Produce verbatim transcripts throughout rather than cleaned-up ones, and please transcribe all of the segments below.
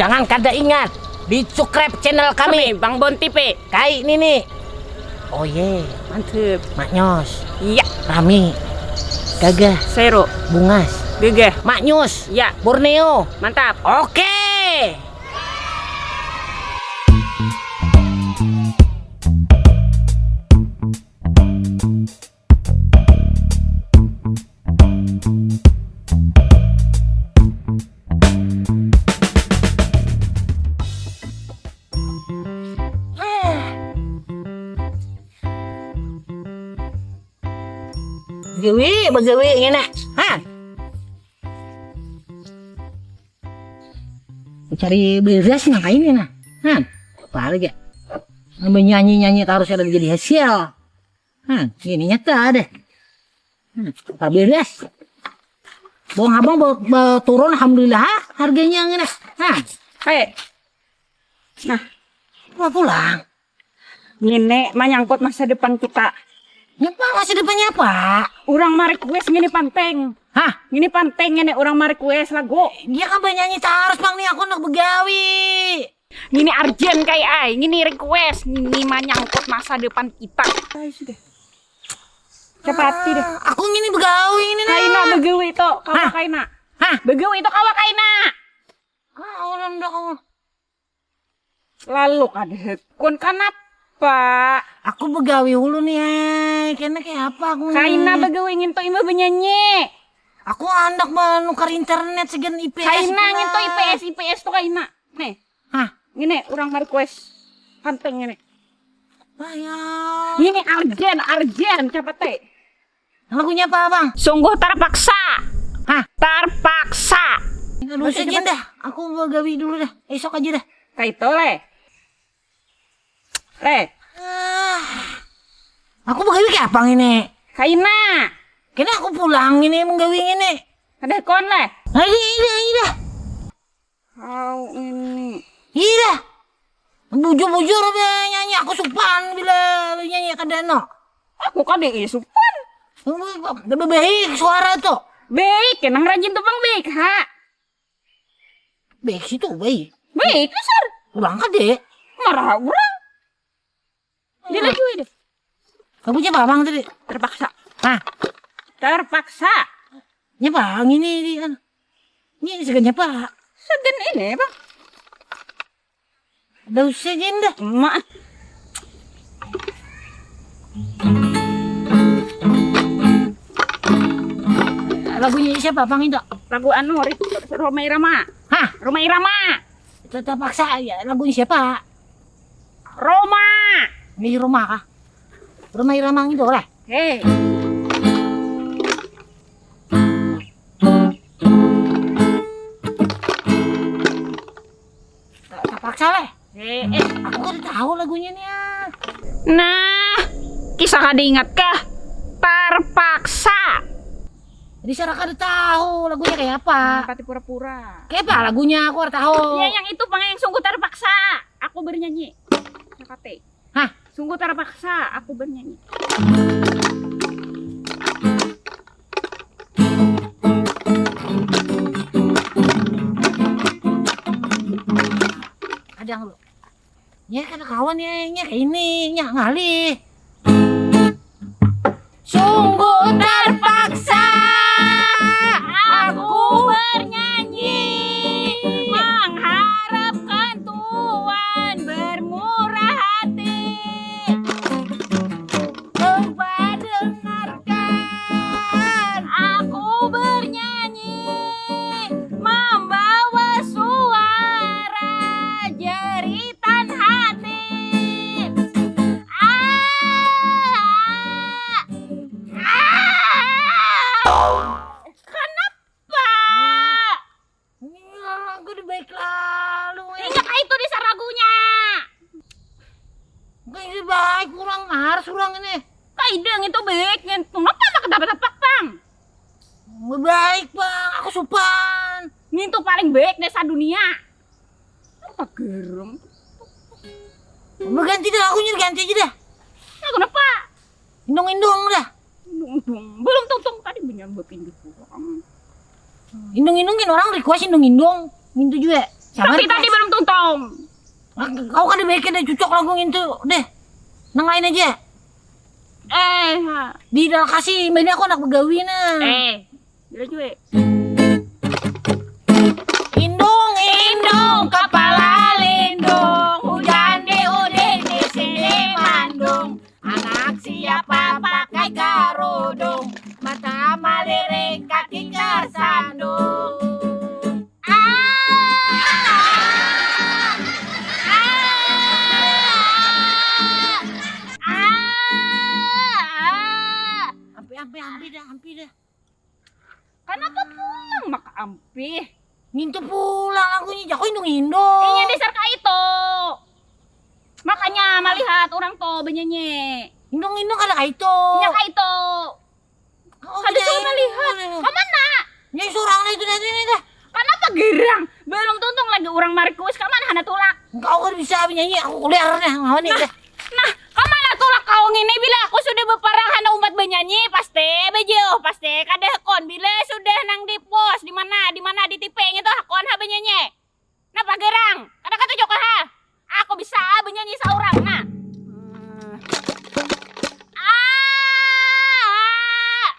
Jangan kada ingat di subscribe channel kami, Bang Bonti P. Kai Nini. Oh ye, mantep. Maknyos. Iya. Rami. Gagah. Sero. Bungas. Gagah. Maknyus. Ya. Borneo. Mantap. Oke. Gawi, bagawi ngena. Ha. Cari beras nang kaini nah. Ha. Apa lagi? Nambah nyanyi-nyanyi terus ada jadi hasil. Hmm, ini nyata deh. Hmm, tak beres. Bawang habang ba- ba- turun alhamdulillah ha, harganya ngene. Nah, Hei, apa pulang? Ngini manyangkut masa depan kita. Nyapa masa depannya apa? Urang ma-request ngini panteng. Hah? Ngini panteng ngini urang ma-request lagu. Dia kan banyanyi terus bang nih aku nak begawi. Ngini urgent kai ai, ngini request, ngini manyangkut masa depan kita. Ai sudah. Capati deh. Ah, aku ngini begawi ini nah. Kaina begawi to, kawa kaina. Hah? Begawi to kawa kaina. Ah, orang dah. Lalu kada hakun kanapa? Aku begawi ulu nih ai. Kena kayak apa aku nih? Kaina begawi ngin to imbah benyanyi. Aku handak menukar internet segan I P S. Kaina ngin to I P S, I P S to kaina. Nih. Hah? Ngini urang ma-request. Panteng ngini. Bayar. Ngini arjen, arjen, capate. Lagunya apa, Bang? Sungguh terpaksa. Hah? Terpaksa. Aduh, saja dah. Aku mau gawi dulu dah. Esok aja dah. Kaito leh. Leh. Ah. Aku begawi kayak apa ini? Kaina. Kena aku pulang ini menggawi ini. Ada kon leh. Ayo, ayo, ayo dah. Kau ini. Iya. Bujur-bujur be nyanyi aku supan bila nyanyi kada no. Aku kada iya supan. Baik suara tuh. Baik, nang rajin tuh bang baik ha. Baik situ baik. Baik besar. Kurang kada. Marah orang. Dia lagi weh deh. Lagunya apa bang tadi? Terpaksa. Hah? Terpaksa. Nyapa angin ini kan? Ini segan nyapa? Segan ini bang. Ada usah gin dah. Emak. Lagunya siapa bang itu? Lagu anu Roma Irama. Hah? Roma Irama. Terpaksa ya lagunya siapa? Roma. Ini Roma kah? Roma Irama ngitu lah. Hei. Terpaksa lah. Eh, eh. Aku kan tahu lagunya nih ya. Nah, kisah kada ingat kah? Terpaksa. Jadi saya kada tahu lagunya kayak apa. Pati pura-pura. Kayak apa lagunya aku kada tahu. Ya yang itu pang yang sungguh terpaksa. Aku bernyanyi. Sakate. Hah? Sungguh terpaksa aku bernyanyi. Kadang lu. Ya kan kawan ya, ya kayak ini, ya ngalih. Sungguh terpaksa aku bernyanyi mengharapkan Tuhan bermurah hati. Coba dengarkan aku bernyanyi membawa suara jeritan hati. Ah, ah. Kenapa? Ini lagu dibaik lalu. Ingat itu di saragunya. Enggak ini baik kurang harus kurang ini. Kaidang itu baik ngentu. Kenapa tak dapat apa pang? Baik bang, aku supan. Ngintu paling baik desa dunia. Apa gerem? Berganti dah lagunya ganti aja dah. Nah, kenapa? Indung-indung dah. Indung-indung. Belum tungtung tadi menyambut indung orang. Indung-indung kan orang request indung-indung. Mintu juga. Tapi tadi belum tuntung. Kau kada baik kada cucok lagu ngintu deh. Nang lain aja. Eh, ha. Di dalam kasih ini aku anak begawi nah. Eh, bila cuy. Indung, indung, kepala lindung, hujan di udin di sini mandung. Anak siapa pakai kerudung, mata malirik, kaki tersandung. Ah, ah, ah, ah. Ampi, ampi, ampi dah, ampi dah. Kanapa pulang maka ampih? Ngintu pulang aku ni, jaku indung-indung. Inya dasar kaitu. Makanya malihat urang tu banyanyi. Indung-indung kada kaitu. Inya kaitu. Oh, kada suah malihat. Ka mana? Nya surang lah itu dah, ini dah. Kanapa gerang? Belum tuntung lagi urang ma-request, ka mana handak tulak? Engkau kada bisa banyanyi, aku kuliah dah, ngawan ni dah. Nah, ka mana tulak kau ngini bila aku sudah baparang handak umpat banyanyi, pasti bajauh, pasti kada hakun. Bila sudah nang di pos, di mana, di mana di tipe nya tu hakun ha banyanyi. Napa gerang? Kada katuju kah ha? Aku bisa banyanyi saurang, nah. Ah,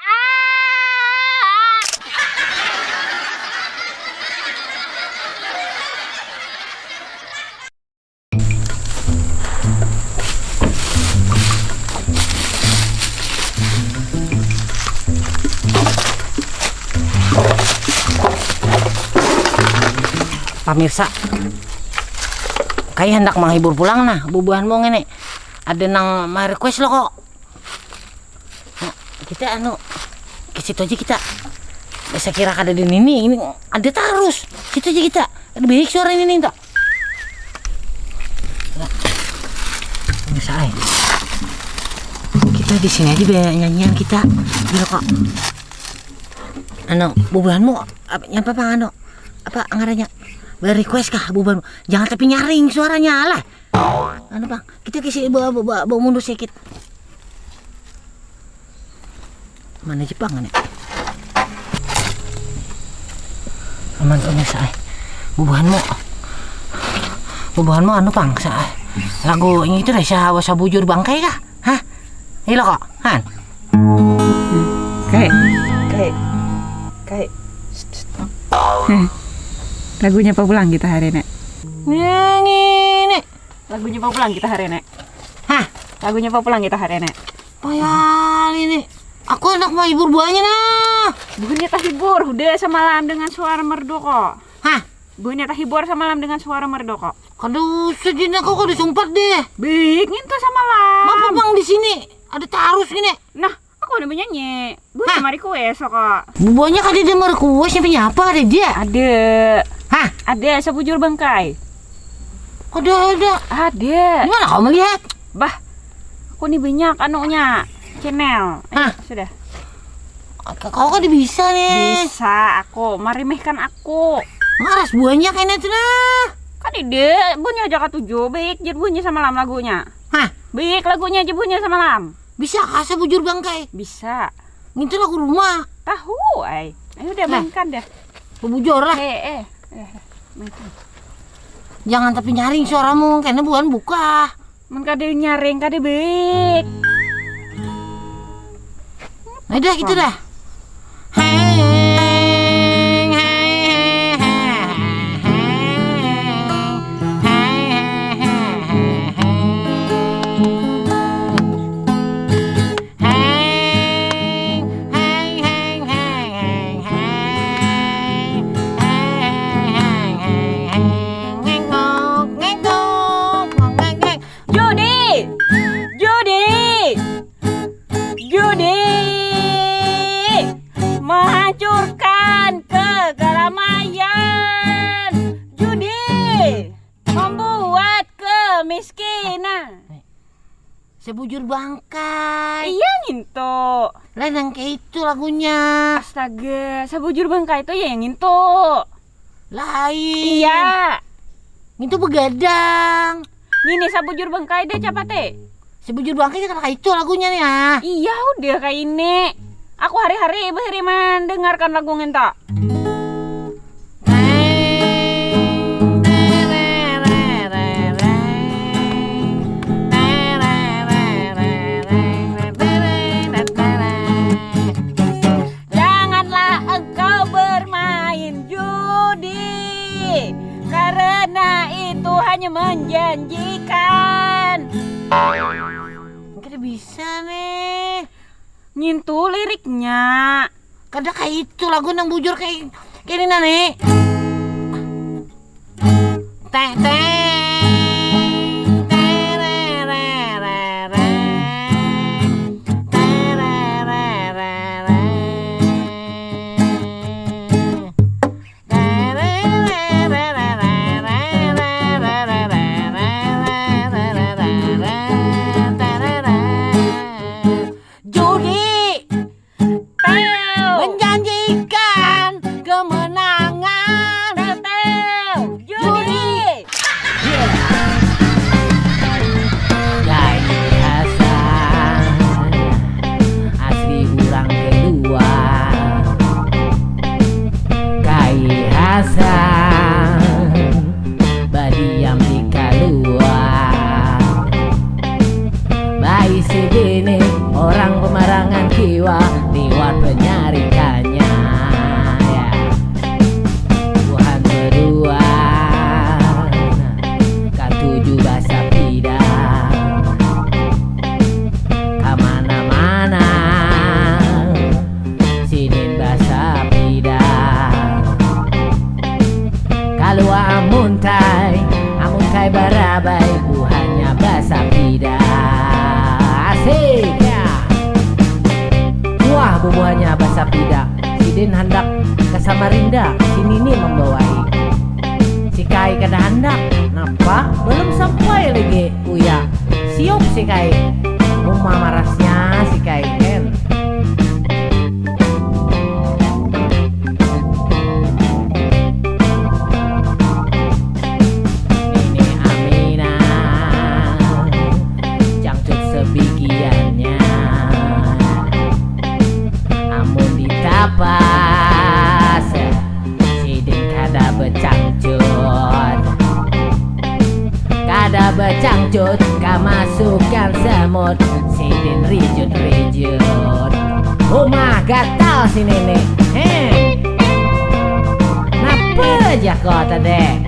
ah. Pamirsa, kai handak menghibur pulang nah bubuhanmu ngini. Ada nang ma-request lo kok. Nah, kita anu, ke situ aja kita. Saya kira kada ada nini, ini ada tarus. Situ aja kita. Ada banyak suara nini tak? Nah, bisa ai. Kita di sini aja biar nyanyian kita. Bila kok anu bubuhanmu apa nyapa pang anu apa ngarannya, request kah bubuhanmu? Jangan tapi nyaring suaranya lah. Anu pang, kita kisi bawa bawa bawa mundur sedikit. Mana Jepang ni? Aman tu biasa ai. Bubuhanmu, bubuhanmu anu pang sa ai. Lagu ini itu dah sa sabujur bangkai kah? Hah? Ilo kok, han. Kai, kai, kai. Lagunya apa pulang kita hari ini? Yang ini. Lagunya apa pulang kita hari ini? Hah? Lagunya apa pulang kita hari ini? Payal ini. Aku anak mau hibur buahnya nah. Bukannya tak hibur, udah semalam dengan suara merdu kok. Hah? Bukannya tak hibur semalam dengan suara merdu kok. Kada usah Jin, aku kada sempat deh. Baik ngintu samalam. Apa pang di sini? Ada tarus gini. Nah, aku ada menyanyi. Bukannya ma-request kok. Bubuhannya kada ada ma-request, siapa nyapa ada dia? Ada. Hah? Ada sabujur bangkai. Ada ada. Ada. Di mana kau melihat? Bah, aku ni banyak anunya channel. Hah? Sudah. Kau kada bisa nih. Bisa aku, marimehkan aku. Maras buahnya kayaknya tuh nah. Kadede, bunyi aja katuju, baik jar bunyi samalam lagunya. Hah? Baik lagunya aja bunyi samalam. Bisa kah sabujur bangkai? Bisa. Ngintu lagu rumah. Tahu ai. Ayo udah mainkan dah. Bubujur lah. Eh, eh, eh, mainkan. Jangan tapi nyaring suaramu, kena buan buka. Mun kada nyaring kada baik. Nah, dah gitu dah. Judi, judi, judi menghancurkan kegaramaian. Judi membuat kemiskinan. Sebujur bangkai. Iya ngintu. Lain yang kayak itu lagunya. Astaga, sebujur bangkai itu ya yang ngintu. Lain. Iya. Ngintu begadang. Ngini sabujur bangkai deh capate. Sabujur bangkai kan kayak itu lagunya nih ah. Iya udah kayak ini. Aku hari-hari bahiri mendengarkan lagu ngintu. Teng, Bisa nih. Ngintu liriknya. Kada kayak itu lagu nang bujur kayak kayak ini nih. Teng teng terererereng, terererereng. Judi. Menjanjikan kemenangan. Judi. Gaya Hasan asli urang Kelua. Kai Hasan badiam di Kalua. Baisi bini orang pemarangan kiwa liwat penyarikannya. Ya. Buhan kedua katuju basapida kamana-mana. Sidin basapida. Kalua amuntai, amuntai barabai, buhannya basapida. Asik ya. Wah, bubuhannya basapida. Sidin handak ke Samarinda, si Nini membawai. Si Kai kada handak. Napa? Belum sampai lagi. Uya, siup si Kai. Uma marasnya si Kai, hen. Nini Aminah, cangcut sebigiannya. Amun ditapas, sidin kada becangcut. Kada becangcut, kamasukan semut, sidin rijut-rijut. Uma gatal si Nini. Heh. Napa jako tadi?